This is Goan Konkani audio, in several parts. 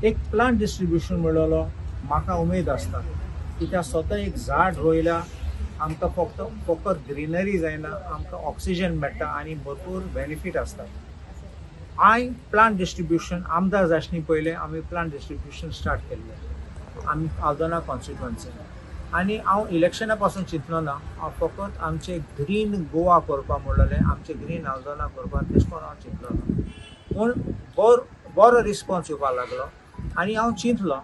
एक प्लांट डिस्ट्रिब्युशन म्हणलेलो म्हाका उमेद आसता, कित्याक स्वता एक झाड रोयल्या आमकां फक्त फकत ग्रिनरी जायना, आमकां ऑक्सिजन मेळटा आनी भरपूर बेनिफीट आसता. हांवें प्लांट डिस्ट्रिब्युशन आमदार जाशनी पयलें आमी प्लांट डिस्ट्रिब्युशन स्टार्ट केल्लें आमी आल्दोना कॉन्स्टिट्युअन्सी. आनी हांव इलेक्शना पासून चिंतलो ना, हांव फकत आमचें ग्रीन गोवा करपा म्हणलेलें, आमचें ग्रीन आल्दोना करपा तेश करून हांव चिंतलो ना. पूण बरो रिस्पोन्स येवपाक लागलो आनी हांव चिंतलो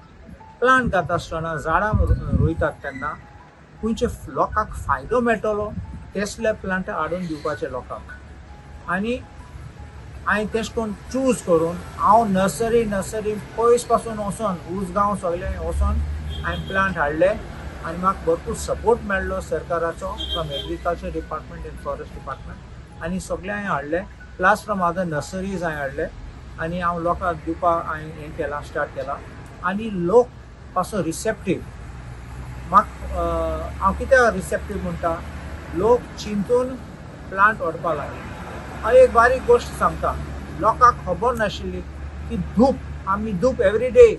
प्लांट घाता आसतना झाडां रोयतात तेन्ना खंयचे लोकांक फायदो मेळटलो तेसले प्लांट हाडून दिवपाचे लोकांक. आनी हांवें तेश करून चूज करून हांव नर्सरी पयस पासून वचोन उसगांव सगळें वचोन हांवें प्लांट हाडले आनी म्हाका भरपूर सपोर्ट मेळ्ळो सरकाराचो from agriculture department and forest department. आनी सगळें हांवें हाडले, प्लस फ्रॉम अदर नर्सरीज हांवें हाडले आनी हांव लोकांक दिवपाक हांवें हें केलां, स्टार्ट केलां. आनी लोक पासून रिसेप्टीव, म्हाका हांव कित्याक रिसेप्टीव म्हणटा, लोक चिंतून प्लांट व्हरपाक लागले. हांव एक बारीक गोश्ट सांगता, लोकांक खबर नाशिल्ली की धूप, आमी धूप एवरी डे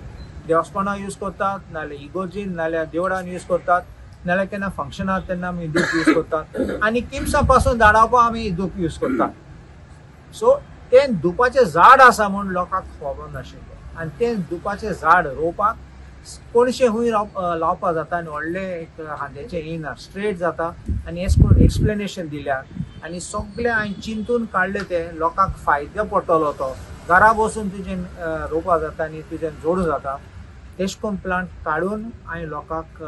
देवस्पणाक यूज करतात, नाल्यार इगोर्जीन, नाल्यार देवळान यूज करतात, नाल्यार केन्ना फंक्शनाक तेन्ना आमी धूप यूज करतात आनी किमसां पासून धाडावपाक आमी धूप यूज करतात. सो तें धुपाचें झाड आसा म्हूण लोकांक खबर नाशिल्लें आनी तें धुपाचें झाड रोवपाक कोणशें खूंय लावपाक जाता आनी व्हडलें एक हांद्याचें येना, स्ट्रेट जाता. आनी हें करून एक्सप्लेनेशन दिल्यार आनी सगळें हांवें चिंतून काडलें तें लोकांक फायदो पडटलो, तो घरा बसून तुजें रोवपाक जाता आनी तुजें जोडूं जाता. तेश करून प्लांट काडून हांवें लोकांक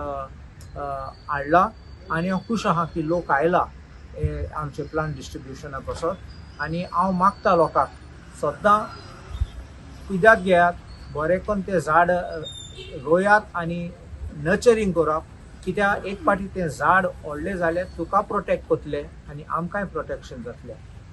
हाडला आनी हांव खूश आहा की लोक आयला आमचे प्लांट डिस्ट्रिब्युशनाक वचत. आनी हांव मागता लोकांक सद्दां कुयदाद घेयात, बरें करून तें झाड रोयात आनी नर्चरींग करप, कित्याक एक फावटी तें झाड व्हडलें जाल्यार तुका प्रोटेक्ट करतलें आनी आमकांय प्रोटेक्शन जातलें.